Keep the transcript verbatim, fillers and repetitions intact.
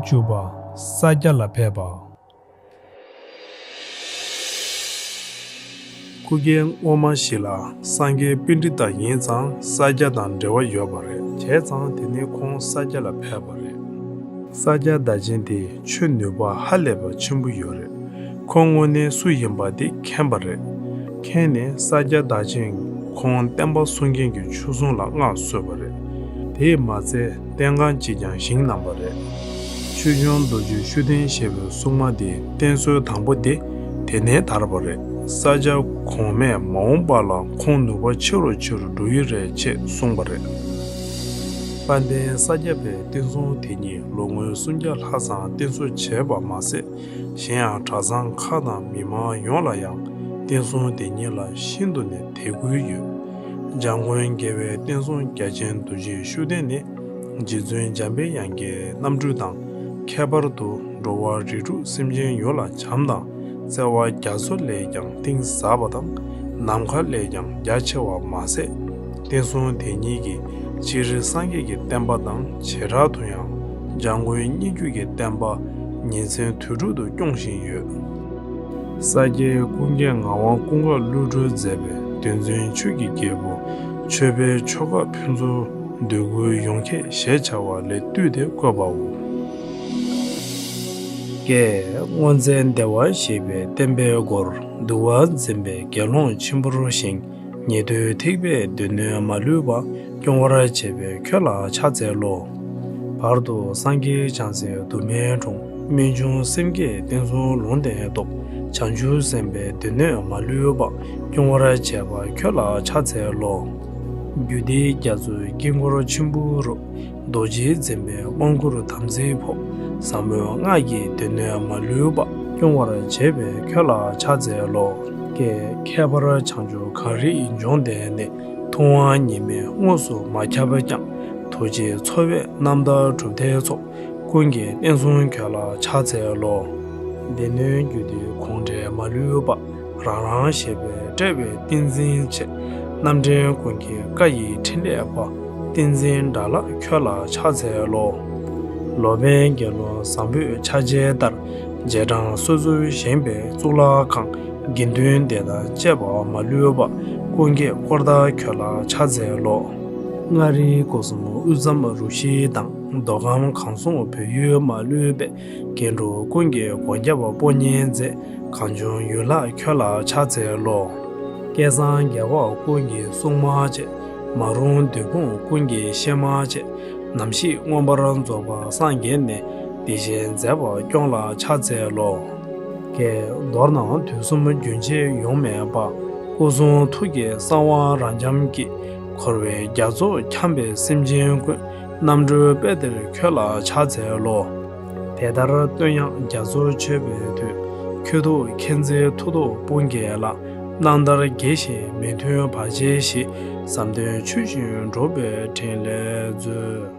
བཅུ་པ། ས་སྐྱ་ལ་ཕེབས་པ། སྐུ་སྒེར་སྔོན་མ་ཞིག་ལ་སངས་རྒྱས་པཎྜི་ཏ་ཡིན་ཙང་ས་སྐྱ་དང་འབྲེལ་བ་ཡོད་པ་རེད། བྱས་ཙང་དེ་ནས་ཁོང་ས་སྐྱ་ལ་ཕེབས་པ་རེད། ས་སྐྱ་བདག་ཆེན་དེ་ཆོས་ནུས་པ་ཧ་ལས་པ་ཆེན་པོ་ཡོད་རེད། ཁོང་དངོས་གནས་སུ་ཡིན་པ་དེ་མཁྱེན་པ་རེད། མཁྱེན་ནས་ས་སྐྱ་བདག་ཆེན་ཁོང་བསྟན་པ་སྲུང་མཁན་གྱི་ཆོས་སྲུང་ལ་མངའ་གསོལ་བ་རེད། དེས་མ་ཚད་བསྟན་ཁང་གཅིག་ཀྱང་བཞེངས་གནང་བ་རེད། ཆོས་སྐྱོང་རྡོ་རྗེ་ཤུགས་ལྡན་ཞེས་པའི་སྲུང་མ་དེ་བསྟེན་གསོལ་དང་པོ་དེ་དེ་ནས་དར་བ་རེད། ས་སྐྱ་གོང་མས་མ་འོངས་པ་ལ་ཁོང་ནུས་པ་ཆེ་རུ་ཆེ་རུ་འགྲོ་གི་རེད་ཅེས་གསུངས་པ་རེད། དཔལ་ལྡན་ས་སྐྱ་པའི་བསྟན་སྲུང་དེ་ཉིད་ལོ་ངོ་སུམ་བརྒྱ་ལྷག་ཙམ་བསྟེན་གསོལ་བྱས་པ་མ་ཟད། གཞན་ཡང་གྲྭ་ཚང་ཁག་དང་མི་མང་ཡོངས་ལ་ཡང་བསྟན་སྲུང་དེ་ཉིད་ལ་ཤིན་ཏུ་ནས་དད་གུས་ཡོད། འཇམ་མགོན་རྒྱལ་བའི་བསྟན་སྲུང་རྒྱ་ཆེན་རྡོ་རྗེ་ཤུགས་ལྡན་ནི། རྗེ་བཙུན་འཇམ་པའི་དབྱངས་ཀྱི་རྣམ་སྤྲུལ་དང་། ཁྱད་པར་དུ་འགྲོ་བ་རིགས་དྲུག་སེམས་ཅན་ཡོངས་ལ་བྱམས་དང་བརྩེ་བ་རྒྱ་མཚོ་ལས་ཀྱང་གཏིང་ཟབ་པ་དང་། ནམ་མཁའ་ལས་ཀྱང་རྒྱ་ཆེ་བ་མ་ཟད། བསྟན་སྲུང་དེ་ཉིད་ཀྱིས་སྤྱིར་སངས་རྒྱས་ཀྱི་བསྟན་པ་དང་བྱེ་བྲག་ཏུ་ཡང་འཇམ་མགོན་སྙན་བརྒྱུད་ཀྱི་བསྟན་པ་ཉིན་མཚན་དུས་དྲུག་ཏུ་སྐྱོང་བཞིན་ཡོད། ས་སྐྱའི་ཀུན་མཁྱེན་ངག་དབང་ཀུན་དགའ་བློ་གྲོས་མཛད་པའི་བདེན་རྫུན་ཆོས་ཀྱི་རྒྱལ་པོ། ཆོས་པའི་ཆོ་ག་ཕུན་ཚོགས་འདོད་དགུའི་ཡོངས་ཁྱབ་ཞེས་བྱ་བ་ལས་བཏུས་ཏེ་བཀོད་པའོ། ཀྱེ། སྔོ་ཚལ་བདེ་བར་གཤེགས་པའི་བསྟན་པའི་སྒོར། འདུལ་བ་འཛིན་པའི་དགེ་སློང་ཆེན་པོར་བཞེངས། ཉན་ཐོས་ཐེག་པའི་སྡེ་སྣོད་མ་ལུས་པ། སྐྱོང་བར་བྱེད་པའི་ཁྱོད་ལ་ཕྱག་འཚལ་ལོ། བར་དུ་སངས་རྒྱས་བྱང་སེམས་དུ་མའི་འཁྲུངས། རྨད་བྱུང་སེམས་བསྐྱེད་བསྟན་སྲུང་ལུང་བསྟན་སྟོབས། བྱང་ཆུབ་སེམས་དཔའི་སྡེ་སྣོད་མ་ལུས་པ། སྐྱོང་བར་བྱེད་པ་ཁྱོད་ལ་ཕྱག་འཚལ་ལོ། རྒྱུད་སྡེ་རྒྱ་མཚོའི་དཀྱིལ་འཁོར་ཆེན་པོ་རུ། རྡོ་རྗེ་འཛིན་པའི་དབང་བསྐུར་དམ་ཚིག་ཕོབ། ཟབ་མོའི་སྔགས་ཀྱི་སྡེ་སྣོད་མ་ལུས་པ། སྐྱོང་བར་བྱེད་པའི་ཁྱོད་ལ་ཕྱག་འཚལ་ལོ། ཀྱེ། ཁྱད་པར་བྱང་ཆུབ་གངས་རིའི་ལྗོངས་འདི་ནས། ཐུབ་དབང་ཉི་མས་དངོས་སུ་མ་ཁྱབ་ཀྱང་། ཐུགས་རྗེའི་ཚོར་བས་རྣམ་དག་གྲུབ་མཐའི་ཚོགས། ཀུན་གྱི་བསྟན་སྲུང་ཁྱོད་ལ་ཕྱག་འཚལ་ལོ། སྡེ་སྣོད་རྒྱུད་སྡེ་གུང་བྲན་མ་ལུས་པ། རང་རང་བཞེད་པའི་དཔྲལ་བའི་ཏིང་འཛིན་ཆེ། རྣམ་འདྲེན་ཀུན་གྱི་བཀའ་ཡི་ཕྲིན་ལས་པ། ཏིང་འཛིན་དགྲ་ལྷ་ཁྱོད་ལ་ཕྱག་འཚལ་ལོ། ལོ་པཎ་དགེ་སློང་བཟང་པོས་ཕྱག་རྗེས་ལྟར། རྗེས་འབྲང་སོ་སོར་བཞེངས་པའི་གཙུག་ལག་ཁང་། དགེ་འདུན་སྡེ་དང་བཅས་པ་མ་ལུས་པ། ཀུན་ཁྱབ་དཀོར་དར་ཁྱོད་ལ་ཕྱག་འཚལ་ལོ། མངའ་རིས་སྐོར་གསུམ་དབུས་གཙང་རུ་བཞི་དང་། མདོ་ཁམས་གངས་གསུམ་བོད་ཡུལ་མ་ལུས་པའི། མཁས་གྲུབ་ཀུན་གྱི་སྒོ་བརྒྱ་པ་དཔོན་གཉེར་མཛད། གངས་ལྗོངས་ཡུལ་ལྷ་ཁྱོད་ལ་ཕྱག་འཚལ་ལོ། སྐལ་བཟང་རྒྱལ་བ་ཀུན་གྱི་སྲུང་མ་བྱེད། མ་རུངས་བདུད་དཔུང་ཀུན་གྱི་གཤེད་མ་བྱེད། ནམ་ཞིག་མངོན་པར་རྫོགས་པར་སངས་རྒྱས་ནས། བདེ་གཤེགས་མཛད་པ་སྐྱོང་ལ་ཕྱག་འཚལ་ལོ། ཀྱེ། མདོར་ན་དུས་གསུམ་རྒྱུན་ཆད་ཡོང་མེད་པ། སྐུ་གསུང་ཐུགས་ཀྱི་གསང་བ་རབ་འབྱམས་ཀྱིས། འཁོར་བའི་རྒྱ་མཚོ་འཁྱམས་པའི་སེམས་ཅན་ཀུན། རྣམ་གྲོལ་དཔལ་དེར་ཁྱོད་ལ་ཕྱག་འཚལ་ལོ། དེ་ལྟར་བསྟོད་དབྱངས་རྒྱ་མཚོ་མཆོད་པའི་མཐུས། ཁྱོད་ཐུགས་མཁྱེན་བརྩེ་མཐུ་སྟོབས་དཔུང་གིས་བརླག། སྣང་མཐར་དགྱེས་ཤིང་མི་མཐུན་བར་ཆད་ཞི། བསམ་དོན་ཆོས་བཞིན་འགྲུབ་པའི་ཕྲིན་ལས་མཛོད།